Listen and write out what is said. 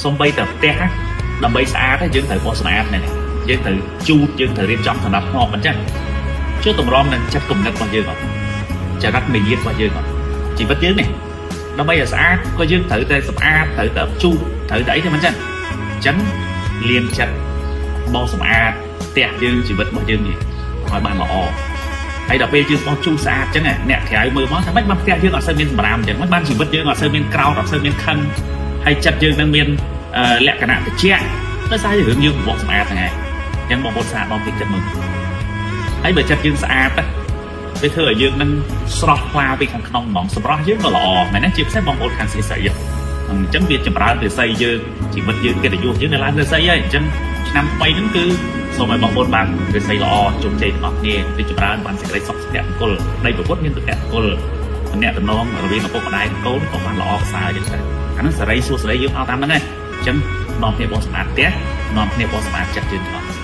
សំបីតែផ្ទះដើម្បីស្អាតយើងត្រូវបោសសម្អាតហ្នឹងយើងត្រូវជូតយើងត្រូវរៀបចំសម្រាប់ធ្នាប់អញ្ចឹងជួយតម្រាំនឹងចិត្តគំនិតរបស់យើងអត់ចរិតមារយាទរបស់យើងអត់ជីវិតយើងនេះដើម្បីឲ្យស្អាតក៏យើងត្រូវតែសម្អាតត្រូវតែជូតត្រូវតែអីទៅមិនអញ្ចឹងអញ្ចឹងលាងចិត្តបោសសម្អាតផ្ទះយើងជីវិតរបស់យើងនេះឲ្យបានល្អហើយដល់ពេលយើងបោសជូតស្អាតអញ្ចឹងអ្នកក្រៅមើលមកថាម៉េចបានផ្ទះយើងអត់សូវមានសម្រាមអញ្ចឹងមិនបានជីវិតយើងអត់សូវមានក្រោតអត់សូវមានខឹងហើយចិត្តយើងនឹងមានលក្ខណៈត្រជាក់ដោយសាររឿងយើងបោសសម្អាតហ្នឹងឯងអញ្ចឹងបងប្អូនស្អាតបងតិចចិត្តមើលហើយបើចិត្តយើងស្អាតណាវាធ្វើឲ្យយើងនឹងស្រស់ថ្លាពីខាងក្នុងហ្មងសម្រស់យើងក៏ល្អមែនទេជាពិសេសបងប្អូនខាងស្រីស្រីអញ្ចឹងវាចម្រើនរិស័យយើងជីវិតយើងកិត្តិយសយើងនៅឡើងរិស័យហើយអញ្ចឹងឆ្នាំថ្មីហ្នឹងគឺសូមឲ្យបងប្អូនបានរិស័យល្អជោគជ័យទាំងអស់គ្នាវាចម្រើនបានសេចក្តីសុខសុភមង្គលដីប្រពុតមានសុភមង្គលតំណែងតំណងរវាងឪពុកម្ដាយនិងកូនក៏បានល្អប្រសើរអញ្ចឹងទៅអាហ្នឹងសេរីសួស្តីយើងអត់តាមហ្នឹងឯងអញ្ចឹងនាំគ្នាបោសសម្អាតផ្ទះនាំគ្នាបោសសម្អាតចិត្តយើងទាំងអស់។